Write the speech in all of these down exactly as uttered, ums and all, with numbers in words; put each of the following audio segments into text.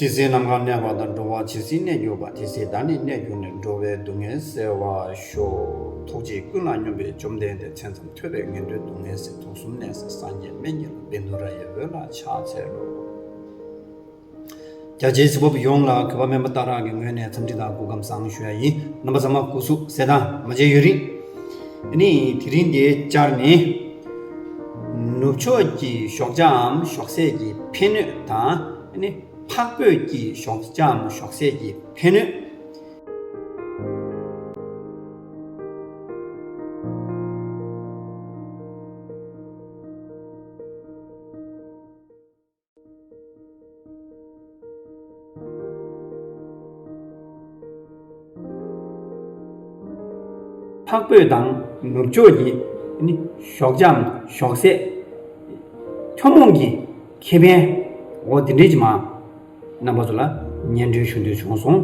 ཇི་སྲིད་ནམ་མཁའ་གནས་པ་དང་། འགྲོ་བ་ཇི་སྲིད་གནས་གྱུར་པ། དེ་སྲིད་བདག་ནི་གནས་གྱུར་ནས། འགྲོ་བའི་སྡུག་བསྔལ་སེལ་བར་ཤོག། ཐུགས་རྗེས་ཀུན་ལ་སྙོམས་པའི་བཅོམ་ལྡན་འདས། མཚན་ཙམ་ཐོས་པས་ངན་འགྲོའི་སྡུག་བསྔལ་སེལ། དུག་གསུམ་ནད་སེལ་སངས་རྒྱས་སྨན་གྱི་བླ། བཻ་ཌཱུརྱ་ཡི་འོད་ལ་ཕྱག་འཚལ་ལོ། རྒྱ་ཆེའི་གཟིགས་པ་པོ་ཡོངས་ལ་གུས་པ་སྨན་པ་ཏཱ་ར་གི་ངོས་ནས་འཚམས་འདྲི་དང་སྐུ་ཁམས་བཟང་ཞུ་ཡ་ཡིན། རྣམ་པ་ཚང་མ་སྐུ་གཟུགས་གསལ་ཐང་མ་བརྗེད་ཡོད་རེད། ཨ་ནི་དེ་རིང་འདིའི་བཅར་ནས་ནུབ་ཕྱོགས་ཀྱི་ཞོགས་ཇའམ་ཞོགས་ཟས་ཀྱི་ཕན་གནོད་དང་། ཨ་ནི་འཕགས་བོད་ཀྱི་ཞོགས་ཇའམ་ཞོགས་ཟས་ཀྱི་ཕན་གནོད། འཕགས་བོད་དང་ནུབ་ཕྱོགས་ཀྱི་ནི་ཞོགས་ཇའམ་ཞོགས་ཟས་ཐུན་མོང་གི་ཁེ་ཕན། འོ་དེ་འདྲའི་ཅིག་མ་རྣམ་པ་ཚོ་ལ་སྙན་སྒྲོན་ཞུ་འདོད་བྱུང་སོང་།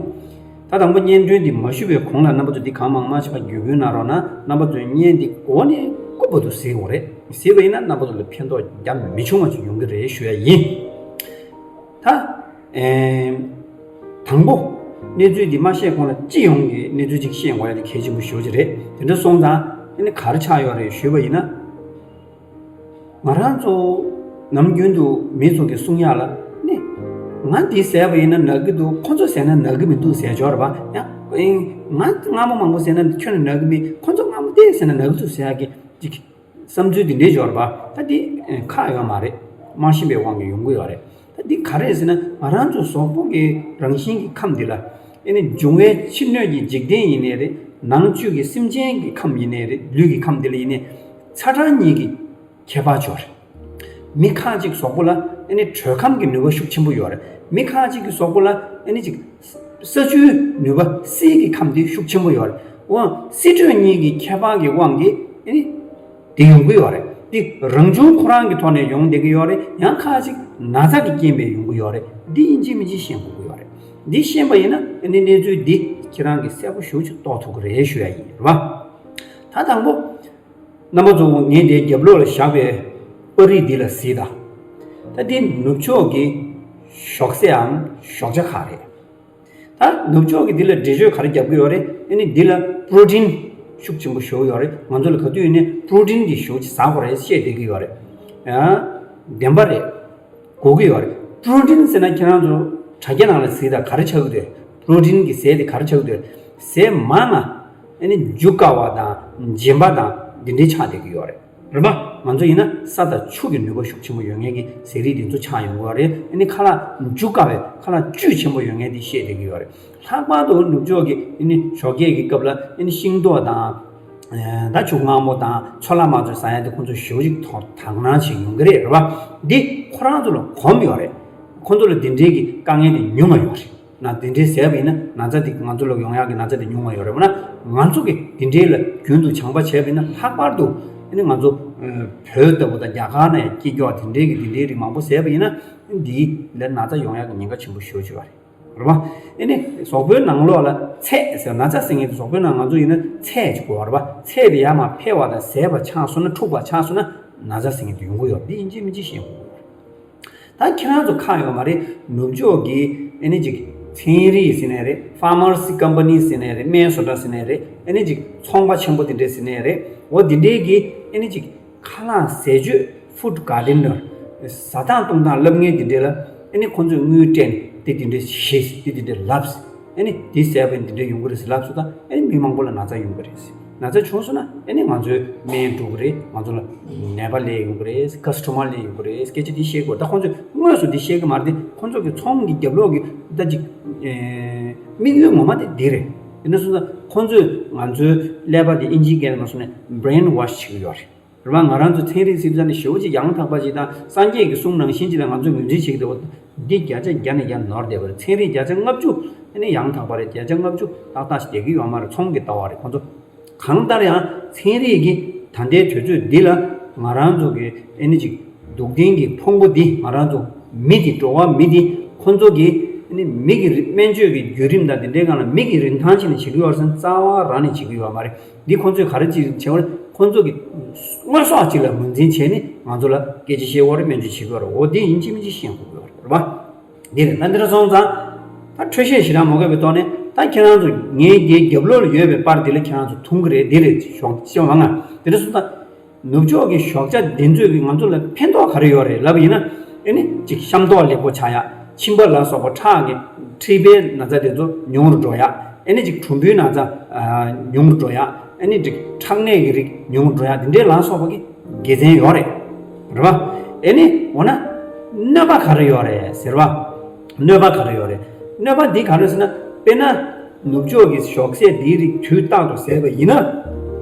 ད་དང་པོ་སྙན་སྒྲོན་འདི་མ་ཞུ་བའི་གོང་ལ་རྣམ་པ་ཚོ་འདི་གང་མང་མང་ཞིག་བརྒྱུད་སྐུལ་གནང་རོགས་གནང་། རྣམ་པ་ཚོས་བརྙན་འདི་འགོ་ནས་སྐུ་བར་དུ་གཟིགས་དགོས་རེད། གཟིགས་པ་ཡིན་ན་རྣམ་པ་ཚོ་ལ་ཕན་ཐོགས་རྒྱ་མི་ཆུང་བ་ཞིག་ཡོང་གི་རེད་ཞུ་ཡ་ཡིན། ད། ཨེམ། དང་པོ། གནས་ཚུལ་འདི་མ་བཤད་གོང་ལ་སྤྱི་ཡོངས་ཀྱི་གནས་ཚུལ་ཅིག་བཤད་དགོས་ཡ་དེ་གལ་ཆེན་པོ་ཞེ་པོ་ཅིག་རེད། དེ་འདྲ་སོང་ཙང་ཨ་ནི་ག་རེ་ཆགས་ཡོད་རེད་ཞུས་པ་ཡིན་ན། ང་རང་ཚོ་ནམ་རྒྱུན་དུ་མི་ཚོ་གི་གསུང་ཡག་ལ་ནི། ང་འདི་ཟས་པ་ཡིན་ན་ན་གི་འདུག་ཁོ་ཚོ་ཟས་ན་ན་གི་མི་འདུག་ཟེར་ཡག་ཡོད་རེད་པ། ཡང་ང་མངར་མོ་མང་པོ་ཟས་ན་ཁྱོན་ནས་ན་གི་མེད། ཁོ་ཚོ་མངར་མོ་དེ་ཟས་ན་ན་གི་འདུག་ཟེར་ཡག་གི་ཅིག་བསམ་ཚུལ་འདི་འདྲའི་ཡོད་རེད་པ། ད་འདི་ཁག་ཡོད་མ་རེད། མ་ཤེས་པའི་དབང་གིས་ཡོང་གི་ཡོད་རེད། ད་འདི་ག་རེ་ཟེར་ན། ང་རང་ཚོ་གཟུགས་པོ་གི་རང་བཞིན་གྱི་ཁམས་འདི་ལ། ཨེ་ནི་འབྱུང་བའི་ཕྱི་སྣོད་ཀྱི་འཇིག་རྟེན་ཡིན་ནའི་རེད། ནང་བཅུད་ཀྱི་སེམས་ཅན་གྱི་ཁམས་ཡིན་ནའི་རེད། ལུས་ཀྱི་ཁམས་འདི་ལ་ཡིན་ནའི་ཚ་གྲང་གཉིས་ཀྱི་ཁྱད་པར་ཅིག་ཡོད་རེད། མི་ཁ་ཅིག་གཟུགས་པོ་ལ་ཨེ་ནི་དྲོད་ཁམས་ཀྱི་ནུས་པ་ཤུགས་ཆེན་པོ་ཡོད་རེད། མི་ཁ་ཅིག་གི་གཟུགས་པོ་ལ་ཨེ་ནི་ཅིག་ས་ཆུའི་ནུས་པ་བསིལ་གྱི་ཁམས་དེ་ཤུགས་ཆེན་པོ་ཡོད་རེད། འོ་བསིལ་དྲོད་གཉིས་ཀྱི་ཁྱད་པར་གྱི་དབང་གིས་ཨེ་ནི་དེ་ཡོང་གི་ཡོད་རེད། དེ་རང་བྱུང་ཁོ་རང་གི་ཐོག་ནས་ཡོང་བསྡད་ཀྱི་ཡོད་རེད། ཡང་ཁ་ཅིག་ན་ཚ་གི་རྐྱེན་པས་ཡོང་གི་ཡོད་རེད། འདི་ཡིན་གཅིག་མིན་གཅིག་ཤེས་དགོས་ཀྱི་ཡོད་རེད། འདི་ཤེས་པ་ཡིན་ན་ཨ་ནི་གནས་ཚུལ་འདི་ཁྱེད་རང་གིས་གསལ་པོ་ཞེ་པོ་ཅིག་རྟོགས་ཐུབ་ཀྱི་རེད་ཞུ་ཡ་ཡིན། རེད་པ། ད་དང་པོ། རྣམ་པ་ཚོ་ངས་འདིའི་རྒྱབ་ལོགས་ལ་བཞག་པའི་པར་རིས་འདི་ལ་གཟིགས་དང་། ད་འདི་ནུབ་ཕྱོགས་ཀྱི་ཞོགས་ཟས་འམ་ཞོགས་ཇ་ཁག་རེད། ད་ནུབ་ཕྱོགས་ཀྱི་འདི་ལ་འགྲེལ་བརྗོད་ག་རེ་རྒྱབ་ཀྱི་ཡོད་རེད། ཨ་ནི་འདི་ལ་པྲོ་ཊིན་ཤུགས་ཆེན་པོ་ཞེ་པོ་ཡོད་རེད། ང་ཚོ་ལ་ག་དུས་ཡིན་ནའི་པྲོ་ཊིན་འདི་ཞེ་པོ་ཅིག་ཟ་དགོས་རེད་བཤད་བསྡད་ཀྱི་ཡོད་རེད། ཡང་བདེན་པ་རེད། དགོས་ཀྱི་ཡོད་རེད། པྲོ་ཊིན་ཟེར་ན་ཁྱེད་རང་ཚོ་དྲ་རྒྱ་ནང་ལ་གཟིགས་དང་། ག་རེ་ཆགས་ཀྱི་འདུག་པྲོ་ཊིན་གྱི་ཟས་དེ་ག་རེ་ཆགས་ཀྱི་འདུག་ཟས་མང་ང་ཨ་ནི་འཇུ་དཀའ་བ་དང་འཇེམ་པ་དང་འདི་འདྲའི་ཆགས་བསྡད་ཀྱི་ཡོད་རེད། རེད་པ། ང་ཚོ་ཡིན་ན་ས་དང་ཆུ་གི་ནུས་པ་ཤུགས་ཆེན་པོ་ཡོད་མཁན་གྱི་ཟས་རིགས་འདི་ཚོ་ཆགས་ཡོང་གི་ཡོད་རེད། ཨ་ནི་ཁ་ལག་འཇུ་དཀའ་བའི་ཁ་ལག་བཅུད་ཆེན་པོ་ཡོད་མཁན་འདི་བཤད་བསྡད་ཀྱི་ཡོད་རེད། ལྷག་པར་དུ་ནུབ་ཕྱོགས་ཀྱི་ཨ་ནི་ཞོགས་ཀས་ཀྱི་སྐབས་ལ་ཨ་ནི་ཤིང་ཏོག་དང་། ད་ཆུ་མངར་མོ་དང་ཚོད་ལ་མ་ཚོད་ཟ་ཡ་དེ་ཁོང་ཚོ་ཞེ་པོ་ཅིག་ཐོག་དག་སྣང་བྱེད་ཡོང་གི་རེད། རེད་པ། འདི་ཁོ་རང་ཚོ་ལ་གོམས་ཡོད་རེད། ཁོང་ཚོ་ལ་འདི་འདྲའི་གི་དཀའ་ངལ་དེ་ཉུང་བ་ཡོད་རེད། ན་འདི་འདྲའི་ཟས་པ་ཡིན་ན་ན་ཚ་དེ་ང་ཚོ་ལ་ཡོང་ཡག་གི་ན་ཚ་དེ་ཉུང་བ་ཡོད་རེད། འོ་ན་ང་ཚོ་གི་འདི་འདྲའི་ལ་རྒྱུན་དུ་སྦྱངས་པ་བྱས་པ་ཡིན་ན། ལྷག་པར་དུ་ཨ་ནི་ང་ཚོ་བོད་ལྟ་བུ་དང་རྒྱ་གར་ནས་སྐྱེས་མགྱོགས་འདི་འདྲའི་གི་འདི་འདྲའི་རིགས་མང་པོ་ཟས་པ་ཡིན་ན། འདིའི་ལ་ན་ཚ་ཡོང་ཡག་གི་ཉེན་ཁ་ཆེན་པོ་ཞེ་པོ་ཅིག་ཡོད་རེད། རེད་པ། ཨ་ནི་གཟུགས་པོའི་ནང་ལོགས་ལ་ཚད་ཟེར། ན་ཚ་ཟེར་མཁན་དེ་གཟུགས་པོའི་ནང་ང་ཚོ་ཡིན་ན་ཚད་ཅིག་དགོས་པ་རེད་པ། ཚད་དེ་ཡར་མར་འཕེལ་བ་དང་ཟད་པ་ཆགས་སོང་ན། འཁྲུགས་པ་ཆགས་སོང་ན་ན་ཚ་ཟེར་མཁན་དེ་ཡོང་གི་ཡོད། འདི་ཡིན་གཅིག་མིན་གཅིག་ཤེས་དགོས། ད་ཁྱེད་རང་ཚོ་ཁག་ཡོད་མ་རེད། ནུབ་ཕྱོགས་ཀྱི་ཨ་ནི་ཅིག་ཚན་རིག་ཟེར་ནའི་རེད། ཕར་མ་སི་ཀམ་པ་ནི་ཟེར་ནའི་རེད། སྨན་བཟོ་གྲྭ་ཟེར་ནའི་རེད། ཨ་ནི་ཅིག་ཚོང་པ་ཆེན་པོ་དེ་འདྲས་ཟེར་ནའི་རེད། འོ་དེ་འདྲས་ཀྱི་ཨ་ནི་ཅིག་ཁ་ལག་ཟས་སྤྱོད། ཕུཌ་གར་ཌེ་ནར། ཟ་སྟངས་བཏུང་སྟངས་ལབ་མཁན་དེ་འདྲས་ལ་ཨ་ནི་ཁོང་ཚོས་དངུལ་སྤྲད་ནས་དེ་དེ་འདྲས་བྱེད། དེ་དེ་འདྲས་ལབ། ཨ་ནི་དེ་ཟས་པས་འདི་འདྲས་ཡོང་གི་རེད་ཟེར་ལབ་སོང་ཙང་། ཨ་ནི་མི་མང་པོ་ལ་ན་ཚ་ཡོང་གི་རེད། ན་ཚ་བྱུང་སོང་ན་ཨ་ནི་ང་ཚོའི་སྨན་འགྲོ་གི་རེད། ང་ཚོ་ལ་ནད་པ་སླེབས་ཡོང་གི་རེད། ཀ་སི་ཊོ་མར་སླེབས་ཡོང་གི་རེད། སྐད་ཆ་འདི་བཤད་དགོས། ད་ཁོང་ཚོས་དངོས་སུ་འདི་བཤད་གི་མ་རེད་དེ། ཁོང་ཚོ་གི་ཚོང་གི་རྒྱབ་ལོགས་ཀྱི་ད་ཅིག་ཨེ་དམིགས་ཡུལ་ངོ་མ་དེ་འདི་རེད། དེ་འདྲ་སོང་ཙང་ཁོང་ཚོས་ང་ཚོའི་ཀླད་པ་དེ་ཨིན་ཇིའི་སྐད་ནང་ལ་གསུངས་ན་བྷི་རེན་ཝོཤ་བྱེད་ཀྱི་ཡོད་རེད། རེད་པ། ང་རང་ཚོ་ཚན་རིག་ཟེར་ཙམ་ནས་ཞེ་པོ་ཅིག་ཡང་དག་པ་ཅིག་དང་སངས་རྒྱས་ཀྱི་གསུང་ནང་བཞིན་ཅིག་ལ་ང་ཚོས་ངོས་འཛིན་བྱེད་ཀྱི་འདུག་འདི་བརྒྱ་ཆ་བརྒྱ་ནས་བརྒྱ་ནོར་བསྡད་པ་རེད། ཚན་རིག་བརྒྱ་ཆ་ལྔ་བཅུ་ཨ་ནི་ཡང་དག་པ་རེད། བརྒྱ་ཆ་ལྔ་བཅུ་ཏག་ཏག་ཞིག་བསྡད་ཀྱི་ཡོད་མ་རེད། ཚོང་གི་ལྟ་བ་རེད་ཁོང་ཚོ། གང་ལྟར་ཡང་ཚན་རིག་གིས་ད་ལྟའི་དུས་ཚོད་འདི་ལ་ང་རང་ཚོ་གི་ཨ་ནི་ཅིག་སྡུག་བདེན་གྱི་ཕུང་པོ་འདི། ང་རང་ཚོ་མི་འདི། འགྲོ་བ་མི་འདི་ཁོང་ཚོ་གིས་ཨ་ནི་མི་གི་རི་སྨན་བཅོས་ཀྱི་བརྒྱུད་རིམ་དང་དེ་འདྲའི་སྒང་ལ་མི་གི་རིན་ཐང་བྱས་ནས་བྱེད་ཀྱི་ཡོད་རེད་ཟེར་ན་རྩ་བ་རང་ནས་བྱེད་ཀྱི་ཡོད་མ་རེད། འདི་ཁོང་ཚོས་ག་རེ་ཅིག་བྱེད་པ་རེད། ཁོང་ཚོ་གི་དངོས་ཟོག་ཅིག་ལ་ངོས་འཛིན་བྱས་ནས་ང་ཚོ་ལ་སྐད་ཆ་བཤད་ཀྱི་ཡོད་རེད། སྨན་བཅོས་བྱེད་ཀྱི་ཡོད་རེད། འོ་འདི་ཡིན་གཅིག་མིན་གཅིག་ཤེས་དགོས་ཀྱི་ཡོད་རེད། རེད་པ། འདི་རེད། ད་འདི་འདྲ་སོང་ཙང་། ད་འཕྲོད་བཤད་ཞེ་དྲག་མ་དགོས་པའི་ཐོག་ནས། ད་ཁྱེད་རང་ཚོ་ངའི་རྒྱབ་ལོགས་ལ་ཡོད་པའི་པར་འདི་ལ་ཁྱེད་རང་ཚོ་མཐོང་གི་རེད། འདི་རེད། ཞོག་ཤེས་པ་ང་འདི་འདྲ་སོང་ཙང་། ནུབ་ཕྱོགས་ཀྱི་ཞོགས་ཇ་འདི་ཚོས་ཀྱི་ང་ཚོ་ལ་ཕན་ཐོགས་ག་རེ་ཡོད་རེད་ལབ་པ་ཡིན་ན། ཨེ་ནི་ཅིག་གཤམ་ཐོག་ལེགས་པོ་ཆགས་ཡ། མཆིན་པ་ལ་སོགས་པ་ཁྲག་གི་མཁྲིས་པའི་ན་ཚ་དེ་ཚོ་ཉུང་རུ་འགྲོ་ཡ། ཨེ་ནི་ཅིག་གྲུམ་བུའི་ན་ཚ་ཉུང་རུ་འགྲོ་ཡ། ཨེ་ནི་ཅིག་ཁྲག་ནད་ཀྱི་རིགས་ཉུང་རུ་འགྲོ་ཡ། འདི་འདྲའི་ལ་སོགས་པ་གི་དགེ་མཚན་ཡོད་རེད། རེད་པ། ཨེ་ནི་འོ་ན་གནོད་པ་ག་རེ་ཡོད་རེད་ཟེར་བ། གནོད་པ་ག་རེ་ཡོད་རེད། གནོད་པ་འདི་ག་རེ་ཟེར་ན། དཔེར་ན། ནུབ་ཕྱོགས་ཀྱི་ཞོགས་ཟས་འདིའི་རིགས་དུས་རྟག་ཏུ་ཟས་པ་ཡིན་ན།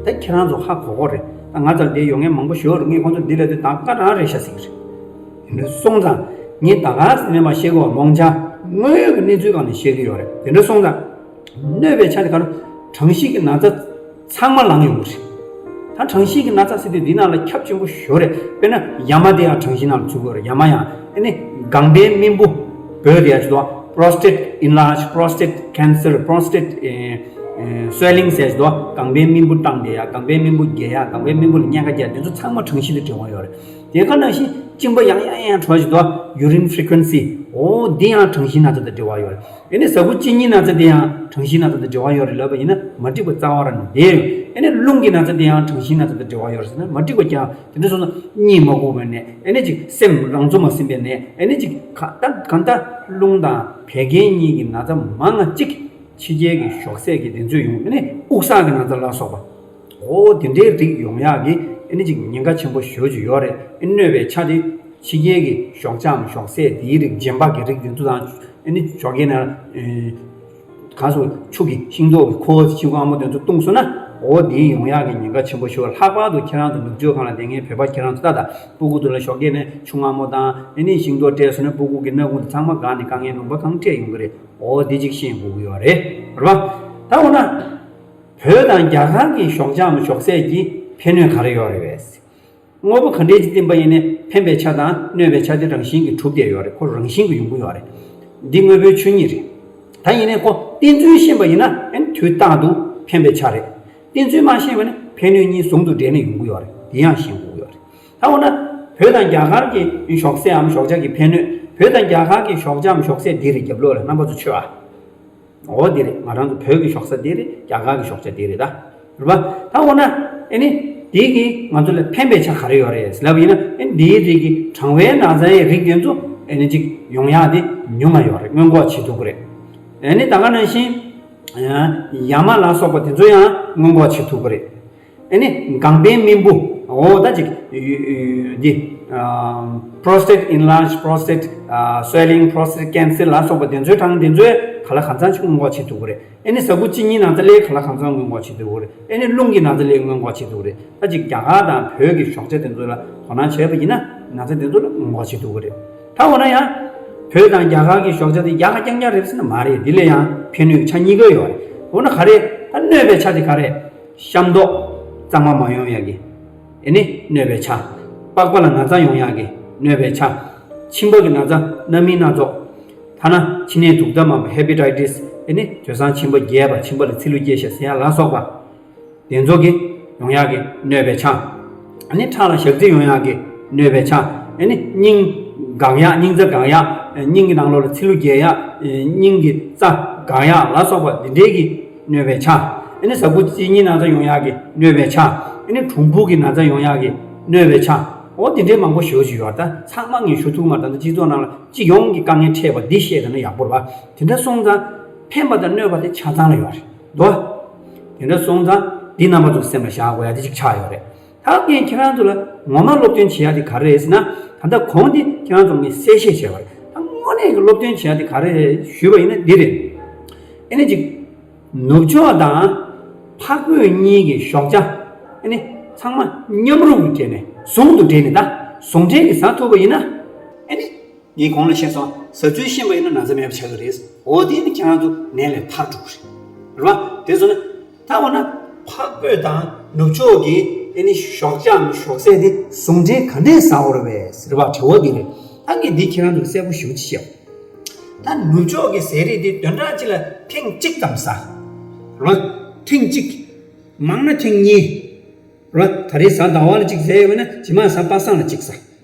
ད་ཁྱེད་རང་ཚོ་ཧ་གོ་གོ་རེད། ད་ང་ཚོར་འདིར་ཡོང་མཁན་མང་པོ་ཞིག་ཡོད་རེད། ངས་ཁོང་ཚོར་འདི་ལབ་དུས་ད་བཀའ་དྲང་རེད་ཤག་ཟེར་གྱི་རེད། དེ་འདྲ་སོང་ཙང་། ངས་ད་ག་ཟེར་ནས་མ་བཤད་གོ། རྨོངས་ཆ་དངོས་ཡོད་ཀྱི་གནས་ཚུལ་སྒང་ནས་བཤད་ཀྱི་ཡོད་རེད། དེ་འདྲ་སོང་ཙང་། གནོད་པའི་ཆ་དེ་ག་རེ། གྲང་ཤུལ་གྱི་ན་ཚ་ཚང་མ་ལངས་ཡོང་གི་རེད། ད་གྲང་ཤུལ་གྱི་ན་ཚ་ཟེར་དུས་འདི་ནང་ལ་ཁྱབ་ཆེན་པོ་ཞེ་པོ་རེད། དཔེར་ན་ཡ་མ་དེ་ཡང་གྲང་ཤུལ་ནང་ལ་ཚུད་ཀྱི་ཡོད་རེད། ཡ་མ་ཡང་། ཨེ་ནི་ལྒང་པའི་རྨེན་བུ། བོད་དེ་ཡང་ཅིག་དོ། prostate enlarge, prostate cancer, prostate swelling ཟེར་ཅིག་དོ། ལྒང་པའི་རྨེན་བུ་སྐྲངས་བསྡད་ཡ། ལྒང་པའི་རྨེན་བུ་རྒྱས་ཡ། ལྒང་པའི་རྨེན་བུ་ལ་གཉན་ཁ་རྒྱག་དེ་ཚོ་ཚང་མ་གྲང་ཤུལ་དང་འབྲེལ་བ་ཡོད་རེད། དེ་ག་ནང་བཞིན་གཅིན་པ་ཡང་ཡང་ཡང་འཕྲོ་ཅིག་དོ། urine frequency། འོ་འདི་ཡང་གྲང་ཤུལ་ན་ཚ་དང་འབྲེལ་བ་ཡོད་རེད། ཨེ་ནི་ཟ་ཁུ་གཅིན་སྙི་ན་ཚ་དེ་ཡང་གྲང་ཤུལ་ན་ཚ་དང་འབྲེལ་བ་ཡོད་རེད་ལབ་པ་ཡིན་ན་མ་འགྲིག་པ་རྩ་བ་རང་ནས་བསྡད་ཡོད། ཨེ་ནི་རླུང་གི་ན་ཚ་དེ་ཡང་གྲང་ཤུལ་ན་ཚ་དང་འབྲེལ་བ་ཡོད་རེད་ཟེར་ན་མ་འགྲིག་པ་ཀྱང་། དེ་འདྲ་སོང་ན་གཉིད་མ་ཁུག་པའི་ནད། ཨེ་ནི་ཅིག་སེམས་རང་ཚོད་མ་ཟིན་པའི་ནད། ཨེ་ནི་ཅིག་ག་ད་གང་ལྟར་རླུང་དང་བད་ཀན་གཉིས་ཀྱི་ན་ཚ་མང་ང་གཅིག་ཕྱི་རྒྱལ་གྱི་ཞོགས་ཟས་ཀྱི་དེ་ཚོས་ཡོང་། ཨེ་ནི་དབུགས་བསགས་ཀྱི་ན་ཚ་ལ་སོགས་པ། འོ་དེ་འདྲའི་རིགས་ཡོང་ཡག་གི་ཨེ་ནི་ཅིག་ཉེན་ཁ་ཆེན་པོ་ཞེ་པོ་ཅིག་ཡོད་རེད། ཨེ་གནོད་པའི་ཆ་དེ་ཕྱི་རྒྱལ་གྱི་ཞོགས་ཇའམ་ཞོགས་ཟས་དེའི་རིགས་རྗེན་པ་གི་རིགས་དེ་ཚོ་དང་། ཨེ་ནི་ཞོགས་ཀས་ན། གང་སོང་ཆུ་གི་ཤིང་ཏོག་གི་ཁུ་བ་ཆུ་མངར་མོ་དེ་ཚོ་བཏུངས་སོང་ན། འོ་དེ་ཡོང་ཡག་གི་ཉེན་ཁ་ཆེན་པོ་ཞེ་པོ། ལྷག་པར་དུ་ཁྱེད་རང་ཚོ་ནུབ་ཕྱོགས་སྒང་ལ་བསྡད་མཁན་བོད་པ་ཁྱེད་རང་ཚོ་ད་ལྟ་སྤུ་གུ་ཚོ་ལ་ཞོགས་ཀས་ནས་ཆུ་མངར་མོ་དང་ཨེ་ནི་ཤིང་ཏོག་སྤྲད་སོང་ན་སྤུ་གུ་གི་སྣ་ཁུང་དེ་ཚང་མ་འགག་ནས་དཀའ་ངལ་ལུང་པ་གང་འཕྲད་ཡོང་གི་རེད། འོ་དེ་གཅིག་ཤེས་དགོས་ཀྱི་ཡོད་རེད། རེད་པ། ད་འོ་ན། བོད་དང་རྒྱ་གར་གྱི་ཞོགས་ཇའམ་ཞོགས་ཟས་ཀྱི་ཕན་གནོད་ག་རེ་ཡོད་རེད་པས། དངོས་པོ་ག་འདྲས་ཅིག་བསྟེན་པ་ཡིན་ནའི་ཕན་པའི་ཆ་དང་གནོད་པའི་ཆ་དེ་རང་བཞིན་གྱིས་གྲུབ་བསྡད་ཡོད་རེད། ཁོ་རང་བཞིན་གྱིས་ཡོང་གི་ཡོད་རེད། འདི་དངོས་པོའི་ཆོས་ཉིད་རེད། ད་ཡིན་ནའི་ཁོ་བསྟེན་ཚུལ་ཤེས་པ་ཡིན་ན་ཨེ་དུས་རྟག་ཏུ་ཕན་པའི་ཆ་རེད། བསྟེན་ཚུལ་མ་ཤེས་པ་ནི་ཕན་གནོད་གཉིས་ཟུང་དུ་འབྲེལ་ནས་ཡོང་གི་ཡོད་རེད། དེ་ཡང་ཤེས་དགོས་ཀྱི་ཡོད་རེད། ད་འོ་ན། བོད་དང་རྒྱ་གར་གྱི་ཞོགས་ཟས་འམ་ཞོགས་ཇ་གི་ཕན་གནོད། བོད་དང་རྒྱ་གར་གྱི་ཞོགས་ཇ་འམ་ཞོགས་ཟས་འདི་རེད། རྒྱབ་ལོགས་ལ་རྣམ་པ་ཚོ་མཆོད་ཨ། འོ་འདི་རེད། ང་རང་ཚོ་བོད་ཀྱི་ཞོགས་ཟས་འདི་རེད། རྒྱ་གར་གྱི་ཞོགས་ཇ་འདི་རེད་ད། རེད་པ། ད་འོ་ན། ཨེ་ནི། འདི་གིས་ང་ཚོ་ལ་ཕན་པའི་ཆ་ག་རེ་ཡོད་རེད་ལབ་ཡིན་ན། ཨེ་ནི་འདིའི་རིགས་ཀྱི་གྲང་བའི་ན་ཚ་ཡི་རིགས་དེ་ཚོ་ཨེ་ནི་ཅིག་ཡོང་ཡག་དེ་ཉུང་ང་ཡོད་རེད། སྔོན་འགོག་བྱེད་ཐུབ་ཀྱི་རེད། ཨེ་ནི་ད་ག་ནང་བཞིན། ཡ་མ་ལ་སོགས་པ་དེ་ཚོ་ཡང་སྔོན་འགོག་བྱེད་ཐུབ་ཀྱི་རེད། ཨེ་ནི་ལྒང་པའི་རྨེན་བུ། འོ་ད་ཅིག་འདི། prostate enlarge, prostate swelling, prostate cancer ལ་སོགས་པ་དེ་ཚོའི་གྲངས་དེ་ཚོའི་ག་ལ་གང་འཚམ་ཅིག་སྔོན་འགོག་བྱེད་ཐུབ་ཀྱི་རེད། ཨེ་ནི་ཟ་ཁུ་གཅིན་སྙི་ན་ཚ་ལའི་ག་ལ་གང་འཚམ་སྔོན་འགོག་བྱེད་ཐུབ་ཀྱི་རེད། ཨེ་ནི་རླུང་གི་ན་ཚ་ལའི་སྔོན་འགོག་བྱེད་ཐུབ་ཀྱི་རེད། ད་ཅིག་རྒྱ་གར་དང་བོད་ཀྱི་ཞོགས་ཇ་དེ་ཚོ་ལ་དོ་སྣང་བྱས་པ་ཡིན་ན་ན་ཚ་དེ་ཚོ་ལ་སྔོན་འགོག་བྱེད་ཐུབ་ཀྱི་རེད། ད་འོ་ན་ཡང་། བོད་དང་རྒྱ་གར་གྱི་ཞོགས་ཇ་དེ་ཡག་ག་རྐྱང་རྐྱང་རེད་ཟེར་ན་མ་རེད། འདི་ལ་ཡང་ཕན་གནོད་ཆ་གཉིས་ཀ་ཡོད་རེད། འོ་ན་ག་རེ། ད་གནོད་པའི་ཆ་དེ་ག་རེ། གཤམ་ཐོག་གཙང་མ་མ་ཡོང་ཡག་གི། ཨེ་ནི་གནོད་པའི་ཆ། པགས་པ་ལ་ན་ཚ་ཡོང་ཡག་གི་གནོད་པའི་ཆ། མཆིན་པ་གི་ན་ཚ་སྣ་མིན་སྣ་ཚོགས། ཐ་ན་མཆིན་ནད་དུག་ལྡན་མ་བ་hepatitis། ཨེ་ནི་དུས་སང་མཆིན་པ་རྒྱས་པ། མཆིན་པ་ལ་ཚིལ་ལུ་སྐྱེས་ཤག་ཟེར་ཡག་ལ་སོགས་པ། དེ་ཚོ་གི་ཡོང་ཡག་གི་གནོད་པའི་ཆ། ཨ་ནི་ཁྲག་ལ་ཞག་ཚི་ཡོང་ཡག་གི་གནོད་པའི་ཆ། ཨ་ནི་སྙིང་འགག་ཡག། སྙིང་རྩ་འགག་ཡག། སྙིང་གི་ནང་ལོགས་ལ་ཚིལ་ལུ་རྒྱས་ཡག། སྙིང་གི་རྩ་འགག་ཡག་ལ་སོགས་པ་འདི་འདྲའི་གི་གནོད་པའི་ཆ། ཨ་ནི་ཟ་ཁུ་གཅིན་སྙི་ན་ཚ་ཡོང་ཡག་གི་གནོད་པའི་ཆ། ཨ་ནི་གྲུམ་བུ་གི་ན་ཚ་ཡོང་ཡག་གི་གནོད་པའི་ཆ། འོ་འདི་འདྲའི་མང་པོ་ཞེ་པོ་ཅིག་ཡོད་རེད། ད་ཚང་མ་ངས་ཞུ་ཐུབ་མ་རེད། ད་ལྟ་སྤྱི་ཚོགས་ནང་ལ་སྤྱི་ཡོངས་ཀྱི་དཀའ་ངལ་འཕྲད་པ་འདི་བཤད་བསྡད་ན་ཡག་པོ་རེད་པ། དེ་འདྲ་སོང་ཙང་ཕན་པ་དང་གནོད་པ་དེ་ཆ་ཚང་ལ་ཡོད་རེད་དོ། དེ་འདྲ་སོང་ཙང་འདི་རྣམ་པ་ཚོ་སེམས་ལ་བཞག་དགོས་ཡ་དེ་གཅིག་ཆགས་ཡོད་རེད། ད་ངས་ཁྱེད་རང་ཚོ་ལ་ངོ་མ་སློབ་སྟོན་བྱེད་ཡ་དེ་ག་རེ་རེད་ཟེར་ན། ད་ལྟ་གོང་དེ་ཁྱེད་རང་ཚོ་ངས་གསལ་བཤད་བྱས་པ་རེད། ད་དངོས་གནས་ཀྱི་སློབ་སྟོན་བྱེད་ཡ་དེ་ག་རེ་རེད་ཞུས་པ་ཡིན་ན་འདི་རེད། ཨེ་ནི་ཅིག་ནུབ་ཕྱོགས་དང་འཕགས་བོད་གཉིས་ཀྱི་ཞོགས་ཇ་ཨེ་ནི་ཚང་མ་མཉམ་རུབ་ཀྱིས་སྦྲེལ་ནས་ཟུང་དུ་སྦྲེལ་ནས། ད་ཟུང་འབྲེལ་གྱིས་ཟ་ཐུབ་པ་ཡིན་ན་ཨེ་ནི། ངས་གོང་ལ་བཤད་སོང་། ཟ་ཚུལ་ཤེས་པ་ཡིན་ན་ན་ཚ་མེད་པ་ཆགས་ཀྱི་རེད། འོ་དེ་ནི་ཁྱེད་རང་ཚོ་ནད་ལས་ཐར་འགྲོ་གི་རེད། རེད་པ། དེ་སོང་ན། ད་འོ་ན་འཕགས་བོད་དང་ནུབ་ཕྱོགས་ཀྱི་ཨེ་ནི་ཞོགས་ཇའམ་ཞོགས་ཟས་དེ་ཟུང་འབྲེལ་ག་འདྲས་ཟ་དགོས་རེད་པས་ཟེར་བ་དྲི་བ་འདི་རེད། ད་ངས་འདི་ཁྱེད་རང་ཚོ་གསལ་པོ་ཞེ་པོ་ཅིག་བཤད། ད་ནུབ་ཕྱོགས་ཀྱི་ཟས་རིགས་འདི་བདུན་ཕྲག་གཅིག་ལ་ཐེངས་གཅིག་ཙམ་ཟ། རེད་པ། ཐེངས་གཅིག་མང་ན་ཐེངས་གཉིས། རེད་པ། ད་རེས་གཟའ་ཟླ་བ་ལ་གཅིག་ཟས་ཡོད་ན་རྗེས་མ་གཟའ་པ་སངས་ལ་གཅིག་ཟ།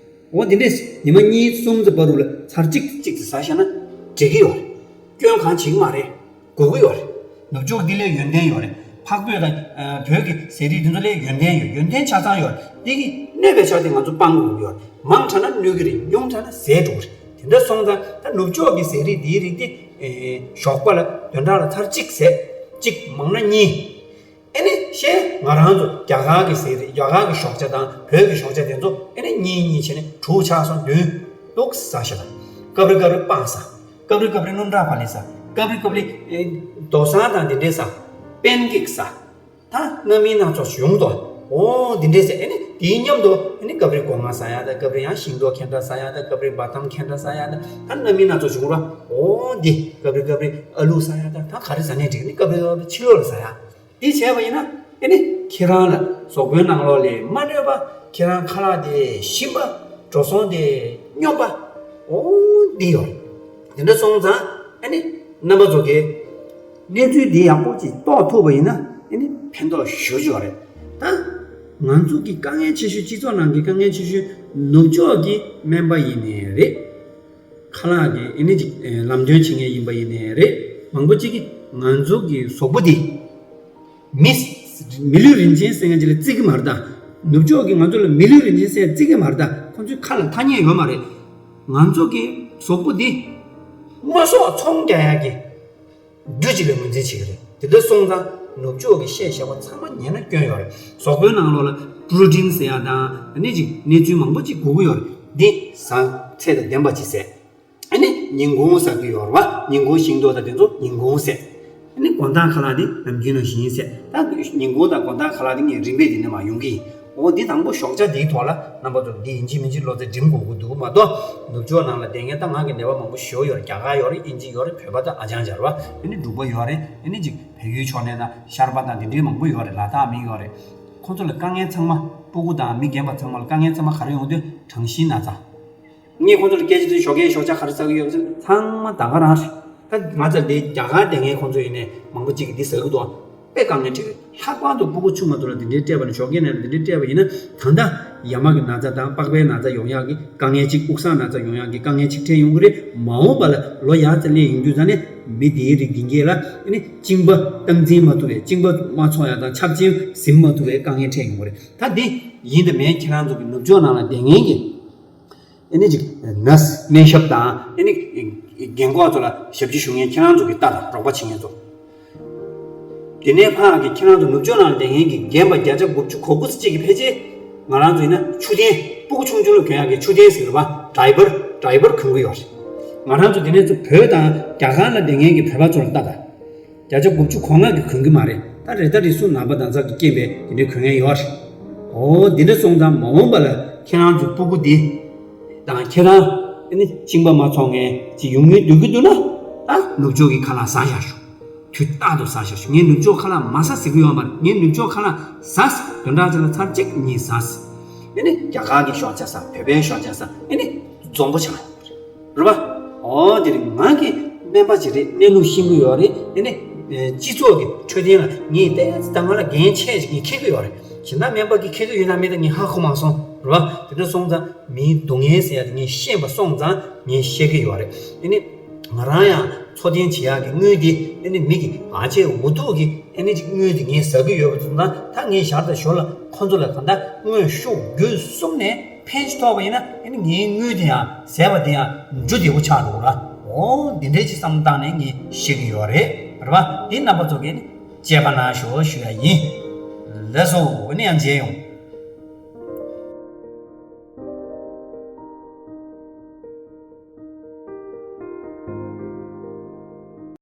འོ་དེ་འདྲས་ཉི་མ་གཉིས་གསུམ་ཙམ་བར་དུ་ལ་ཚར་གཅིག་གཅིག་ཙམ་ཟ་བཞག་ན། འགྲིག་གི་ཡོད་རེད། སྐྱོན་གང་བྱེད་ཀྱི་མ་རེད། དགོས་ཀྱི་ཡོད་རེད། ནུབ་ཕྱོགས་འདི་ལས་ཡོན་ཏན་ཡོད་རེད། འཕགས་བོད་དང་བོད་ཀྱི་ཟས་རིགས་འདི་ཚོ་ལས་ཡོན་ཏན་ཡོད། ཡོན་ཏན་ཆ་ཚང་ཡོད་རེད། འདི་གི་གནོད་པའི་ཆ་དེ་ང་ཚོ་སྤང་དགོས་ཀྱི་ཡོད་རེད། མང་དྲགས་ན་གནོད་ཀྱི་རེད། ཉུང་དྲགས་ན་ཟས་འགྲོ་གི་རེད། དེ་འདྲ་སོང་ཙང་ད་ནུབ་ཕྱོགས་ཀྱི་ཟས་རིགས་འདིའི་རིགས་དེ་ཞོགས་པ་ལ་བདུན་ཕྲག་ལ་ཚར་གཅིག་ཟས། གཅིག་མང་ན་གཉིས། ཨེ་ནི་གཞན་ང་རང་ཚོ་རྒྱ་གར་གྱི་ཟས་རིགས། རྒྱ་གར་གྱི་ཞོགས་ཇ་དང་བོད་ཀྱི་ཞོགས་ཇ་དེ་ཚོ་ཨེ་ནི་གཉིས་གཉིས་བྱས་ནས་དྲུག་ཆགས་སོང་། བདུན་འདུག་ཟ་ཤ་དང་། སྐབས་རེ་སྐབས་རེ་སྤང་ཟ། སྐབས་རེ་སྐབས་རེ་སྣུམ་ཁྲག་པ་ལི་ཟ། སྐབས་རེ་སྐབས་རེ་ཨེ་རྡོ་སྲང་དང་དེ་འདྲས་ཟ། པན་ཀེག་ཟ། ད་སྣ་མིན་སྣ་ཚོགས་ཡོང་དོ། འོ་འདི་འདྲས་ཟེར། ཨེ་ནི་དེའི་མཉམ་དུ་ཨེ་ནི་སྐབས་རེ་སྒོ་ང་ཟ་ཡ་དང་། སྐབས་རེ་ཡང་ཤིང་ཏོག་ཁེ་འདྲ་ཟ་ཡ་དང་། སྐབས་རེ་བ་ཏམ་ཁེ་འདྲ་ཟ་ཡ་དང་། ད་སྣ་མིན་སྣ་ཚོགས་ཡོང་ར། འོ་འདི་སྐབས་རེ་སྐབས་རེ་ཨ་ལུ་ཟ་ཡ་དང་། ད་ག་རེ་ཟ་ནས་འགྲིག་ནི། སྐབས་རེ་སྐབས་རེ་ཕྱི་ལོགས་ལ་ཟ་ཡ། འདི་བྱས་པ་ཡིན་ན་ཨེ་ནི་ཁྱེད་རང་ལ་གཟུགས་པོའི་ནང་ལོགས་ལ་མ་གནོད་པ། ཁྱེད་རང་ཁ་ལག་དེ་ཞིམ་པ། འགྲོ་སོང་དེ་སྙོམས་པ། འོ་འདི་ཡོད། དེ་འདྲ་སོང་ཙང་ཨེ་ནི་རྣམ་པ་ཚོ་གིས་གནས་ཚུལ་འདི་ཡག་པོ་ཅིག་རྟོགས་ཐུབ་པ་ཡིན་ན་ཨེ་ནི་ཕན་ཐོགས་ཞེ་པོ་ཅིག་ཡོད་རེད། ད་ང་ཚོ་གི་དཀའ་ངལ་ཆེ་ཤོས། སྤྱི་ཚོགས་ནང་གི་དཀའ་ངལ་ཆེ་ཤོས་ནུབ་ཕྱོགས་ཀྱི་སྨན་པ་ཡིན་ནའི་རེད། ཁ་ལག་གི་ཨེ་ནི་ཅིག་ཨེ་ལམ་སྟོན་བྱེད་མཁན་ཡིན་པ་ཡིན་ནའི་རེད། མང་པོ་ཅིག་གིས་ང་ཚོ་གི་གཟུགས་པོ་འདི་མི་མི་ལུས་རིན་ཆེན་ཟེར་མཁན་ཅིག་ལ་བརྩི་གི་མ་རེད་ད། ནུབ་ཕྱོགས་ཀྱིས་ང་ཚོ་ལ་མི་ལུས་རིན་ཆེན་ཟེར་བརྩི་གི་མ་རེད་ད། ཁོང་ཚོའི་ཁ་ལ་ཐ་སྙད་ཡོད་མ་རེད། ང་ཚོ་གི་གཟུགས་པོ་འདི་དངོས་ཟོག་ཚོང་རྒྱག་ཡག་གི་རྒྱུ་གཅིག་ལ་ངོས་འཛིན་བྱེད་ཀྱི་རེད། དེ་འདྲ་སོང་ཙང་ནུབ་ཕྱོགས་ཀྱི་བཤད་བྱ་བ་ཚང་མ་ཉན་ན་སྐྱོན་ཡོད་རེད། གཟུགས་པོའི་ནང་ལོགས་ལ་པྲོ་ཊིན་ཟེར་ཡ་དང་ཨ་ནི་ཅིག་གནས་ཚུལ་མང་པོ་ཅིག་དགོས་ཀྱི་ཡོད་རེད། འདི་ཟ། ཚད་དང་ལྡན་པ་ཅིག་ཟས། ཨ་ནི་ཉིན་གུང་ཟ་གི་ཡོད་རེད་པ། ཉིན་གུང་ཤིང་ཏོག་དང་དེ་ཚོ་ཉིན་གུང་ཟས། ཨ་ནི་དགོང་དག་ཁ་ལག་དེ་ནམ་རྒྱུན་ནང་བཞིན་ཟས། ད་ཉིན་གུང་དང་དགོང་དག་ཁ་ལག་དེ་ངས་རིམ་པས་དེ་ནས་མར་ཡོང་གི་ཡིན། འོ་འདི་དང་པོ་ཞོགས་ཇ་འདིའི་ཐོག་ལ་རྣམ་པ་ཚོ་འདི་ཡིན་གཅིག་མིན་གཅིག་བློ་རྩེ་སྒྲིམ་དགོས་ཀྱི་འདུག་མ་གཏོགས། ནུབ་ཕྱོགས་ནང་ལ་བསྡད་མཁན་ད་ང་གི་ནད་པ་མང་པོ་ཞེ་པོ་ཡོད་རེད། རྒྱ་གར་ཡོད་རེད། དབྱིན་ཇི་ཡོད་རེད། བོད་པ་དང་ཨ་ཅང་རྒྱ་རེད་པ། ཨ་ནི་འབྲུག་པ་ཡོད་རེད། ཨ་ནི་ཅིག་བལ་ཡུལ་ཕྱོགས་ནས་དང་ཤར་པ་དང་དེ་འདྲའི་མང་པོ་ཡོད་རེད། ལ་དྭགས་མི་ཡོད་རེད། ཁོང་ཚོ་ལ་དཀའ་ངལ་ཚང་མ། སྤུ་གུ་དང་མི་རྒན་པ་ཚང་མ་ལ་དཀའ་ངལ་ཚང་མ་ག་རེ་ཡོང་དུས་གྲང་ཤིང་ན་ཚ། ངས་ཁོང་ཚོ་ལ་སྐད་ཆ་དེ་ཞོགས་ཀས་ཞོགས་ཇ་ག་རེ་ཟ་གི་ཡོད་ཟེར། ཚང་མ་ད་ག་རང་རེད། ད་ང་ཚོ་འདི་རྒྱ་གར་བསྡད་མཁན་ཁོང་ཚོ་ཡིན་ནའི་མང་པོ་གཅིག་གིས་འདི་ཟ་གི་འདུག་ཨ། དཔེ་དཀའ་ངལ་འཕྲད་ཀྱི་རེད། ལྷག་པར་དུ་སྤུ་གུ་ཆུང་བ་ཚོ་ལ་འདི་འདྲའི་སྤྲད་པ་ན། ཞོགས་ཀས་ནས་འདི་འདྲའི་སྤྲད་པ་ཡིན་ན། ད་ལྟ་ཡ་མ་གི་ན་ཚ་དང་པགས་པའི་ན་ཚ་ཡོང་ཡག་གི་དཀའ་ངལ་གཅིག་དབུགས་སང་ན་ཚ་ཡོང་ཡག་གི་དཀའ་ངལ་གཅིག་འཕྲད་ཡོང་གི་རེད། མ་འོངས་པ་ལ་ལོ་ཡར་ཙམ་སླེབས་ཡོང་དུས་ཙ་ནས་མི་འདིའི་རིགས་འདི་གས་ལ་ཨ་ནི་གཅིན་པ་སྟངས་འཛིན་མ་ཐུབ་པའི། གཅིན་པ་མ་འཚོ་ཡག་དང་ཆབ་ཆེན་ཟིན་མ་ཐུབ་པའི་དཀའ་ངལ་འཕྲད་ཡོང་གི་རེད། ད་འདི་ཡིན་དང་མིན་ཁྱེད་རང་ཚོ་གི་ནུབ་ཕྱོགས་ནང་ལ་བསྡད་མཁན་གྱི་ཨ་ནི་ཅིག་ནར་སི་སྨན་ཞབས་དང་ཨ་ནི་རྒན་འཁོགས་ཚོ་ལ་ཞབས་ཕྱི་ཞུ་མཁན་ཁྱེད་རང་ཚོ་གི་ལྟ་དང་། རོགས་པ་བྱེད་མཁན་ཚོ། དེ་ནས་ཕར་གི་ཁྱེད་རང་ཚོ་ནུབ་ཕྱོགས་ནང་བསྡད་མཁན་གྱི་རྒན་པ་བརྒྱ་ཆ་དགུ་བཅུ་གོ་དགུ་ཙམ་ཅིག་གིས་ཕལ་ཆེར་ང་རང་ཚོ་ཡིན་ན་མཆོད་རྟེན། སྤུ་གུ་ཆུང་ཆུང་ལ་གྱོན་ཡག་གི་མཆོད་རྟེན་ཟེར་བ། ཌའི་པར། ཌའི་པར་གྱོན་གི་ཡོད་རེད། ང་རང་ཚོ་དེ་ནས་ཚོ་བོད་དང་རྒྱ་གར་ལ་བསྡད་མཁན་གྱི་བོད་པ་ཚོ་ལ་ལྟ་དང་། བརྒྱ་ཆ་དགུ་བཅུ་གོ་ལྔ་གིས་གྱོན་གི་མ་རེད། ད་རེ་ད་རེ་སུ་ནད་པ་ན་ཚ་གི་རྐྱེན་པས་དེ་འདྲའི་གྱོན་མཁན་ཡོད་རེད། འོ་འདི་འདྲ་སོང་ཙང་མ་འོངས་པ་ལ་ཁྱེད་རང་ཚོའི་སྤུ་གུ་འདི་དང་ཁྱེད་རང་ཨ་ནི་གཅིན་པ་མ་འཚོ་མཁན་ཅིག་ཡོང་མཁན་འདོད་ཀྱི་འདུག་ན། ད་ནུབ་ཕྱོགས་ཀྱི་ཁ་ལག་ཟ་བཞག་ཤོག་དུས་རྟག་ཏུ་ཟ་བཞག་ཤོག་ངས་ནུབ་ཕྱོགས་ཁ་ལག་མ་ཟ་ཟེར་གྱི་ཡོད་མ་རེད། ངས་ནུབ་ཕྱོགས་ཁ་ལག་ཟ་ཟེར། བདུན་ཕྲག་གཅིག་ལ་ཚར་གཅིག་གཉིས་ཟ་ཟེར། ཨ་ནི་རྒྱ་གར་གྱི་ཞོགས་ཇ་ཟ། བོད་པའི་ཞོགས་ཇ་ཟ། ཨ་ནི་འཛོམས་པོ་ཆགས། རེད་པ། འོ་དེ་རིང་ང་གི་སྨན་པ་ཅིག་རེད། གནས་ལུགས་ཤེས་ཀྱི་ཡོད་རེད། ཨ་ནི་ཨེ་སྤྱི་ཚོགས་ཀྱི་འཕྲོད་བསྟེན་ལ་ངས་ཏོག་ཙམ་ད་ང་ལ་འགན་ཆེ་ཅིག་ངས་འཁྱེར་གྱི་ཡོད་རེད། གཞན་དག་སྨན་པ་གིས་འཁྱེར་གྱི་ཡོད་ན་མེད་ན་ངས་ཧ་གོ་མ་སོང་། རེད་པ། དེ་འདྲ་སོང་ཙང་མིའི་སྡུག་བསྔལ་ཟེར་ཡ་དེ་ངས་ཤེས་པ་སོང་ཙང་ངས་བཤད་ཀྱི་ཡོད་རེད། ཨ་ནི་ང་རང་ཡང་འཚོ་རྟེན་བྱེད་ཡག་གི་དངུལ་དེ་ཨ་ནི་མི་གི་ཨ་ཅེ་འུ་ཐུག་གི་ཨ་ནི་ཅིག་དངུལ་དེ་ངས་ཟ་གི་ཡོད་པ་སོང་ཙང་། ད་ངས་ཞར་དང་ཞོར་ལ་ཁོང་ཚོ་ལ་གང་ལྟར་དངོས་ཤུགས་བརྒྱུད་གསུམ་ནས་ཕན་ཅིག་ཐོགས་པ་ཡིན་ན། ཨ་ནི་ངའི་དངུལ་དེ་ཡང་ཟས་པ་དེ་ཡང་འཇུ་བདེ་པོ་ཆགས་འགྲོ་གི་རེད། འོ་འདི་འདྲའི་ཅིག་བསམ་བློ་བཏང་ནས་ངས་བཤད་ཀྱི་ཡོད་རེད། རེད་པ། འདི་རྣམ་པ་ཚོ་གིས་ནི་དཔྱད་པ་གནང་ཤོག་ཞུ་ཡ་ཡིན། ལགས་སོ། ཨ་ནི་ཡང་མཇལ་ཡོང་།